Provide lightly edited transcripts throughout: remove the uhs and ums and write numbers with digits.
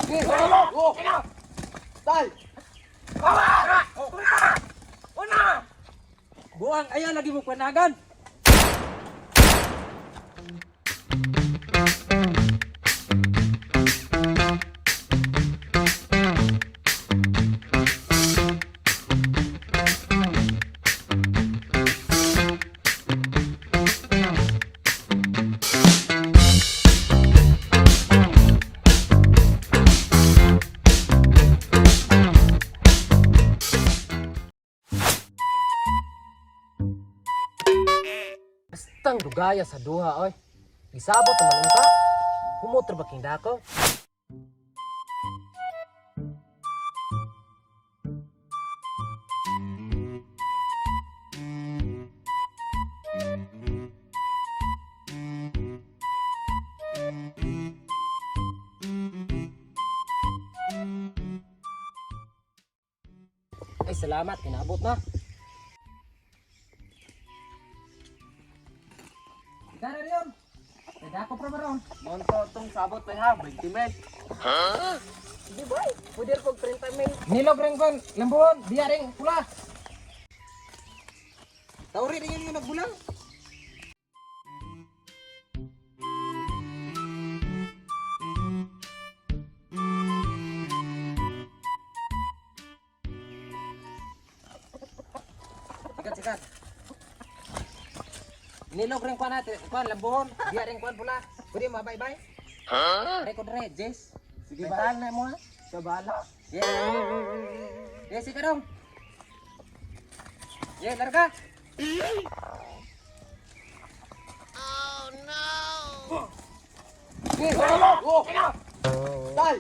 Oh! Tay! Buang, ayaw lagi mo panagan. Bastang dugaya sa duha, oy. Gisabot naman unta. Humot ra ba king dako? Ay, salamat. Kinabot na. Dara riyon. Dako pa ba ron? Monto tong sabot pa ha, 20 mil. Di boy, pwede rin kog 30 mil. Nilog rin kon, lambuhon, biya rin pula. Tauri rin yun yung nagbulang. Sikat, sikat. Nilog rin kwan natin, kwan lambuhon, biya rin kwan pula. Pwede mo bye bye. Huh? Record re, Jess. Sige, Sige bye. na mo ha. Sa bala. Yeah. Yes, sige dong. Yeah, larga. Oh! Tay!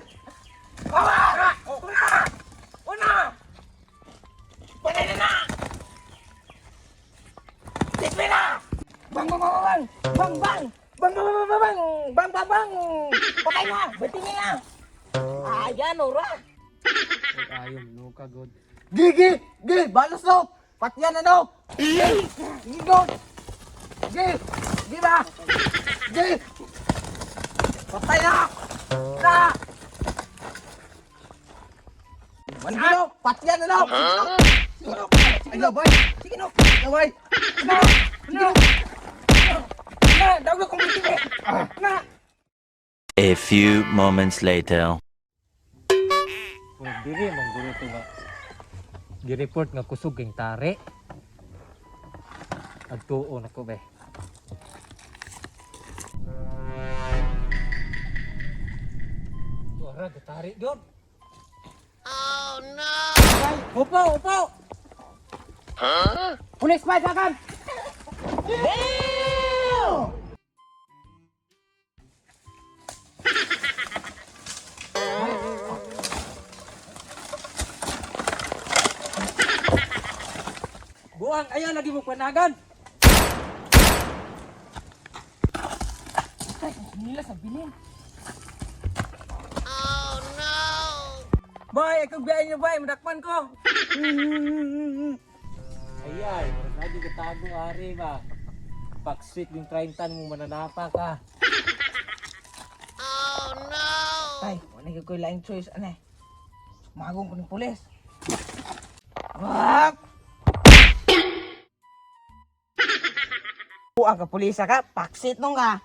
Bang bang bang bang bang bang bang bang bang bang bang bang bang patay na bati na ayan ora. Ayaw, no ka, god. Gi, gi! Gi! Balos no! Patyan na no! Gi! Gi, go! Gi! Gi ba? Gi! Patay na! Na! Sige no! Patyan na no! Sige no! Sige no! Bay! Sige no. Bay! Na na na dawag kong bati na. A few moments later. Kung dili, manggulo to nga. Gi-report nga kusog kang tari. Agtuon ako, be. Wala, gatari yun. Oh, no! Upo, upo. Huh? Pulis pa dagan. Buang, ayaw lagi mo panagan. Ay, nila sa bilin. Oh no. Boy, ikaw biyahin niyo boy, madakpan ko. Ayay, lagi katago, ari ba? Paksweet yung 30 mo, mananapa ka. Tay, wala gyud ko'y laing choice ane. Magong ko ng pulis. Wak! Buang ka pulisa ka, paksit nung ka.